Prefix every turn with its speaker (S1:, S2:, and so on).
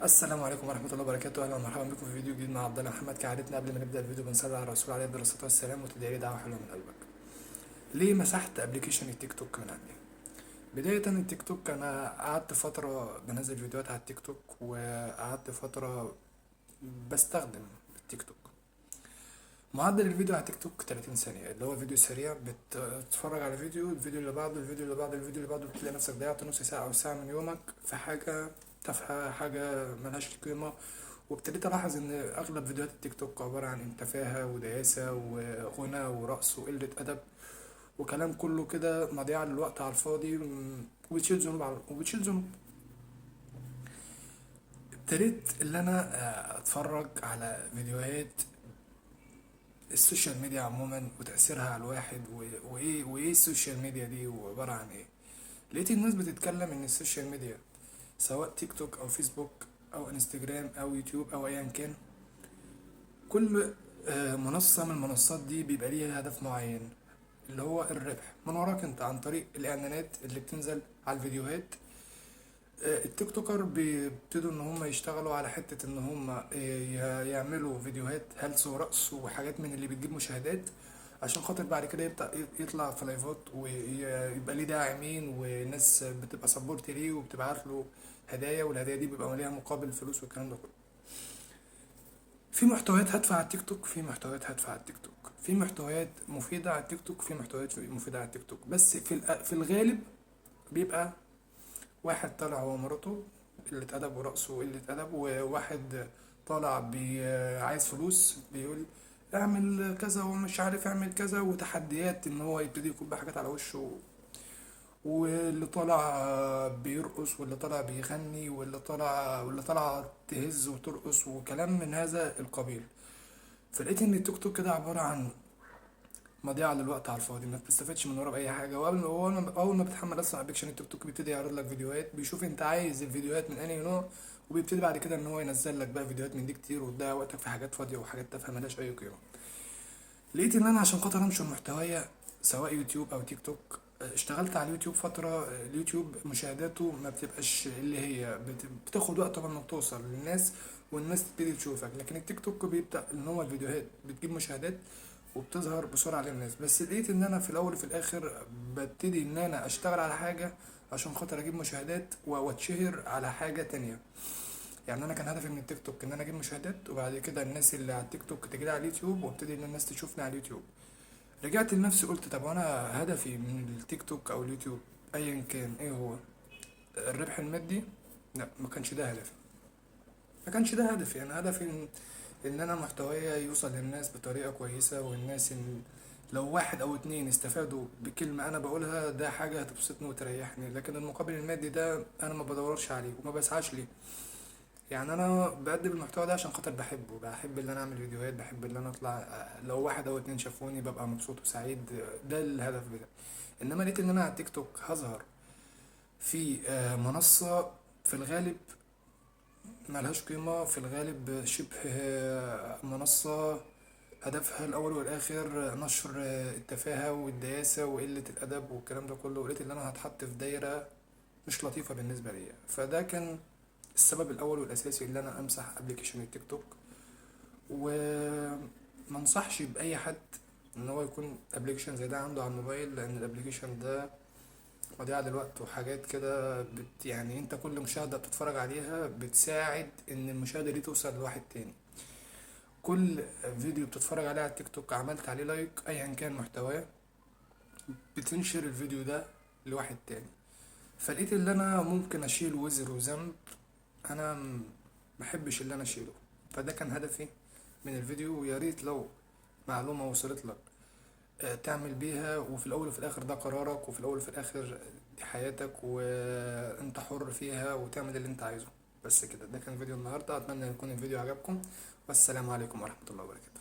S1: السلام عليكم ورحمة الله وبركاته. أهلا ومرحبا بكم في فيديو جديد مع عبد الله محمد. كعادتنا قبل ما نبدأ الفيديو بنصلي على الرسول عليه الصلاة والسلام وتدعي لي دعوة حلوة من قلبك. ليه مسحت application التيك توك من عندي؟ بداية التيك توك أنا قعدت فترة بنزل فيديوهات على التيك توك، وقعدت فترة بستخدم التيك توك. معدل الفيديو على التيك توك 30 ثانية، اللي هو فيديو سريع، بتتفرج على فيديو، الفيديو اللي بعده، الفيديو اللي بعده، الفيديو اللي بعده، بتلاقي نفسك ضيعت نص ساعة أو ساعة من يومك في حاجة تافهة، حاجة ملهاش قيمة. وابتديت ألاحظ إن أغلب فيديوهات التيك توك عبارة عن تفاهة ودياسة وغنى ورقص وقلة أدب وكلام كله كده مضيعة للوقت على الفاضي، وبتشيل ذنوب على وبتشيل ذنوب. ابتديت اللي أنا أتفرج على فيديوهات ال social media عموما وتأثيرها على الواحد، وإيه ال social media دي وعبارة عن إيه. لقيت الناس بتتكلم إن ال social media سواء تيك توك أو فيسبوك أو انستجرام أو يوتيوب أو أيا كان، كل منصة من المنصات دي بيبقى ليها هدف معين اللي هو الربح من وراك انت عن طريق الإعلانات اللي بتنزل على الفيديوهات. ال TikToker بيبتدوا ان هم يشتغلوا على حتة ان هم يعملوا فيديوهات هلس ورقص وحاجات من اللي بتجيب مشاهدات، عشان خاطر بعد كده يبدأ يطلع في لايفات ويبقى ليه داعمين وناس بتبقى support ليه وبتبعت له هدايا، والهدايا دي بيبقى ليها مقابل فلوس والكلام ده كله. في محتويات هادفة على التيك توك، في محتويات هادفة على التيك توك، في محتويات مفيدة على التيك توك، في محتويات مفيدة على التيك توك، بس في الغالب بيبقى واحد طالع هو مراته قلة أدب ورقصه قلة أدب، وواحد طالع عايز فلوس بيقول اعمل كذا ومش عارف اعمل كذا، وتحديات ان هو يبتدي يكب حاجات على وشه، واللي طالع بيرقص، واللي طالع بيغني، واللي طالع تهز وترقص وكلام من هذا القبيل. فلقيت ان التيك توك كده عبارة عن مضيعة للوقت على الفاضي، ما بتستفادش من ورا بأي حاجة. وقبل أول ما بتحمل أصلا application التيك توك بيبتدي يعرض لك فيديوهات، بيشوف أنت عايز الفيديوهات من أي نوع، وبيبتدي بعد كده إن هو ينزل لك بقى فيديوهات من دي كتير، وتضيع وقتك في حاجات فاضية وحاجات تافهة ملهاش أي قيمة. لقيت إن أنا عشان خاطر أنشر محتوايا سواء يوتيوب أو تيك توك، اشتغلت على اليوتيوب فترة. اليوتيوب مشاهداته ما بتبقاش اللي هي بتاخد وقت قبل ما بتوصل للناس والناس تبتدي تشوفك، لكن التيك توك بيبدأ إن هو الفيديوهات بتجيب مشاهدات وبتظهر بسرعة للناس. بس لقيت ان انا في الاول وفي الاخر ببتدي ان انا اشتغل على حاجة عشان خاطر اجيب مشاهدات واتشهر على حاجة تانية. يعني انا كان هدفي من التيك توك ان انا اجيب مشاهدات، وبعد كده الناس اللي على التيك توك تجيلي على اليوتيوب وابتدي ان الناس تشوفني على اليوتيوب. رجعت لنفسي قلت طب وانا هدفي من التيك توك او اليوتيوب ايا كان ايه هو؟ الربح المادي؟ لا، ما كانش ده هدفي، ما كانش ده هدفي. انا هدفي ان انا محتوايا يوصل للناس بطريقة كويسة، والناس إن لو واحد او اتنين استفادوا بكلمه انا بقولها ده حاجة هتبسطني وتريحني، لكن المقابل المادي ده انا ما بدورش عليه وما بسعاش ليه. يعني انا بقدم المحتوى ده عشان خاطر بحبه، بحب ان انا اعمل فيديوهات، بحب ان انا اطلع، لو واحد او اتنين شافوني ببقى مبسوط وسعيد، ده الهدف بتاعي. انما لقيت ان انا على التيك توك هظهر في منصة في الغالب ملهاش قيمة، في الغالب شبه منصة هدفها الأول والآخر نشر التفاهة والدياسة وقلة الأدب والكلام ده كله، ولقيت إن أنا هتحط في دايرة مش لطيفة بالنسبة ليا. فده كان السبب الأول والأساسي اللي أنا أمسح application التيك توك. وما انصحش بأي حد إن هو يكون application زي ده عنده على الموبايل، لأن ال application ده مضيعة للوقت وحاجات كده يعني انت كل مشاهدة بتتفرج عليها بتساعد ان المشاهدة دي توصل لواحد تاني. كل فيديو بتتفرج عليه على التيك توك عملت عليه like ايا كان محتواه، بتنشر الفيديو ده لواحد تاني. فلقيت ان انا ممكن اشيل وزر وذنب انا محبش اللي انا اشيله. فده كان هدفي من الفيديو، ويا ريت لو معلومة وصلت لك تعمل بيها. وفي الاول وفي الاخر ده قرارك، وفي الاول وفي الاخر دي حياتك وانت حر فيها وتعمل اللي انت عايزه. بس كده، ده كان فيديو النهارده، اتمنى يكون الفيديو عجبكم، والسلام عليكم ورحمة الله وبركاته.